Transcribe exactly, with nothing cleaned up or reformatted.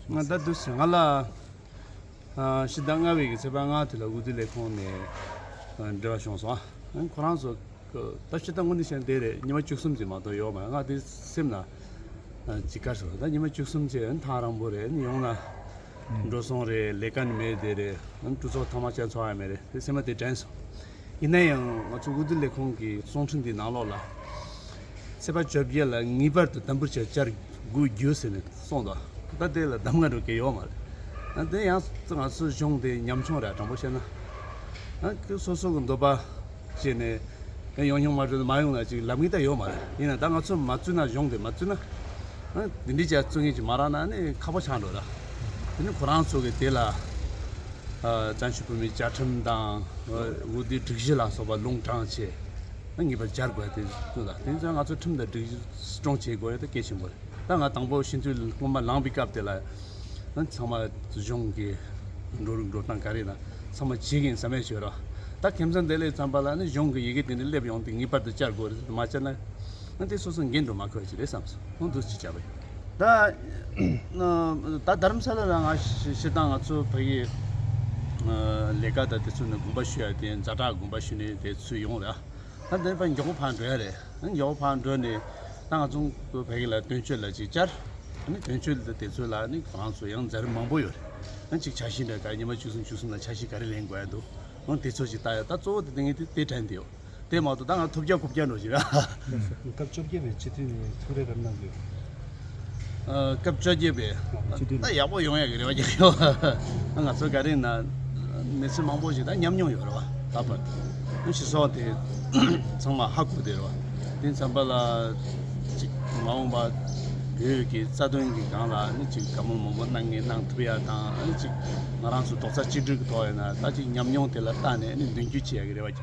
ང་ད་དུས་ང་ལ་ཕྱི་ཟླ་ལྔ་པའི་གི་ཚེས་པ་ལྔ་དེ་ལ་འོས་བསྡུ་ལས་ཁུངས་ནས་འབྲེལ་བ་བྱུང་སོང་། ཁོ་རང་ཚོ་ད་ཕྱི་ཟླ་དངོས་གནས་བཤད་ན་དེ་རེད། ཉི་མ་བཅུ་གསུམ་ཅིག་མ་གཏོགས་ཡོད་མ་རེད། ང་དེ་སེམས་ན་ཅིག་དཀའ་སོང་། ད་ཉི་མ་བཅུ་གསུམ་ཅིག་ཐག་རིང་པོ་རེད། ཡོང་ན་འགྲོ་སོང་རེད། ལས་ཀ་ནི་མེད། དེ་རེད། གྲོས་ཚོགས་ཐོག་མ་བཅར་ཆོག་ཡ་མེད་རེད། དེ་སེམས་པ་དེ་དྲན་སོང་། ཡིན་ན་ཡང་ང་ཚོ་འོས་བསྡུ་ལས་ཁུངས་ཀྱི་གསུང་འཕྲིན་འདི་ནང་ལོགས་ལ་ཚེས་པ་བཅོ་བརྒྱད་ལ་ངེས་པར་དུ་དམ་འབུལ་བྱ་བཅར་དགོས་རྒྱུ་ཟེར་ནས་གསུངས་འདུག། ད་དེ་ལ་གདམ་ང་འགྲོ་གི་ཡོད་མ་རེད། ད་དེ་ཡང་ང་ཚོ་གཞུང་དེ་ཉམ་ཆུང་རེད། དྲང་པོ་བཤད་ན་ཨ་ཁོ་སོ་སོ་གི་འདོད་པ་བྱས་ནས་ཡང་ཡོང་མྱོང་མ་རེད། མ་ཡོང་ན་ཅིག་ལབ་ངེས་ད་ཡོད་མ་རེད། ཡིན་ན་ད་ང་ཚོ་མ་བཙུགས་ན་གཞུང་དེ་མ་བཙུགས་ན་ཨ་དེ་འདྲའི་ཅིག་བཙུགས་མཁན་ཅིག་མ་རག་ན་ནི་ཁག་པོ་ཆགས་འགྲོ་ར། དེ་ནི་ཁོ་རང་ཚོ་གི་དེ་ལ་ཨ་བཙན་བྱོལ་བོད་མིའི་བཅའ་ཁྲིམས་དང་འོས་བསྡུའི་སྒྲིག་གཞི་ལ་སོགས་པ་ལུང་དྲངས་བྱས་ངེས་པར་སྦྱར་དགོས་དེ་ཚོ་ལ། དེ་ཚོ་ང་ཚོ་ཁྲིམས་དང་སྒྲིག་གཞི་སྲིད་སྐྱོང་བྱེད་དགོས་ཡ་དེ་གལ་ཆེན་པོ་རེད། ད་ང་དང་པོ་ཕྱི་འཐུས་སྔོན་མ་ལངས་པའི་སྐབས་དེ་ལ་ཚང་མ་གཞུང་གི་འགྲོ་རིགས་འགྲོ་སྟངས་ག་རེ་ན་ཚང་མ་བྱེད་ཀྱིན་བསམ་ཡས་བྱོས་རོགས། ད་ཁྱིམ་ཚང་དེ་ལས་ཙམ་པ་ལ་ནི་གཞུང་གི་ཡི་གེ་དེ་འདྲ་སླེབས་ཡོང་དུས་ངེས་པར་དུ་བཅར་དགོས་རེད། མ་བཅར་ན་ཨ་དེ་སོ་སོ་འགན་འགྲོ་མ་ཁོས་ཅི་རེད་བསམ་སོང་། ཁོང་དུ་ཅི་བྱ་བས། ད་ད་དྷ་རམ་ས་ལ་ལ་ང་ཞི་ཞི་དང་ང་ཚོ་ཕ་གི་ལས་ཀ་དང་དེ་ཚོ་ནི་དགོངས་པ་ཞུ་ཡ་དེ་ཛ་དྲག་དགོངས་པ་ཞུ་ནས་དེ་ཚུར་ཡོང་ར། ད་འདིར་ཕར་མགྱོགས་པོ་ཕར་འགྲོ་ཡ་རེད། མགྱོགས་པོ་ཕར་འགྲོ་ནས་ད་ང་ཚོ་ཕ་གི་ལ་དོན་གཅོད་ལ་ཅིག་བཅར། ཨ་ནི་དོན་གཅོད་དེ་ཚོ་ལ་ནི་ཁོ་རང་ཚོ་ཡང་མཛད་རིམ་མང་པོ་ཡོད་རེད། ཨ་ཅིག་འཆར་གཞི་འདྲ་ག་ཉི་མ་བཅུ་གསུམ་བཅུ་གསུམ་ལ་འཆར་གཞི་ག་རེ་ལེན་དགོས་ཡ་འདུག། ཨང་དེ་ཚོ་ཅིག་ལྟ་ཡ། ད་གཙོ་བོ་དེ་ངས་དེ་དེ་དྲན་དེ་ཡོད། དེ་མ་གཏོགས་ད་ང་ཐོབ་རྒྱ་ཁོབ་རྒྱ་འགྲོ་ཞིག་ར། སྐབས་བཅོ་བརྒྱད་པའི་སྤྱི་འཐུས་ནས་ཐུགས་རེ་རབ་གནང་རྒྱུ། ཨ་སྐབས་བཅོ་བརྒྱད་པའི་སྤྱི་འཐུས་ད་ཡག་པོ་ཡོང་ཡ་གི་རེ་བ་རྒྱག་ཡོད། ང་ཚོ་ག་རེ་ན་མི་ཚེ་མང་པོ་ཞིག་ད་ཉམས་མྱོང་ཡོད་རེད་བ། ད་བར་དུ་སྤྱི་ཚོགས་དེ་ཚང་མ་ཧ་གོ་བསྡད་རེད་བ། དེ་ཙམ་པ་ལ་ཅིག་མ་འོངས་པ་བོད་ཀྱི་རྩ་དོན་གྱི་སྒང་ལ་ནི་ཅིག་བཀའ་མོལ་མང་པོ་གནང་ངེས་གནང་ཐུབ་ཡ་དང་ནི་ཅིག་ང་རང་ཚོ་རྡོག་རྩ་གཅིག་སྒྲིལ་གྱི་ཐོག་ཡིན་ན་ད་ཅིག་ཉམས་མྱོང་དེ་ལ་བལྟས་ནས་ནི་མདུན་སྐྱོད་བྱེད་ཡ་གི་རེ་བ་རྒྱག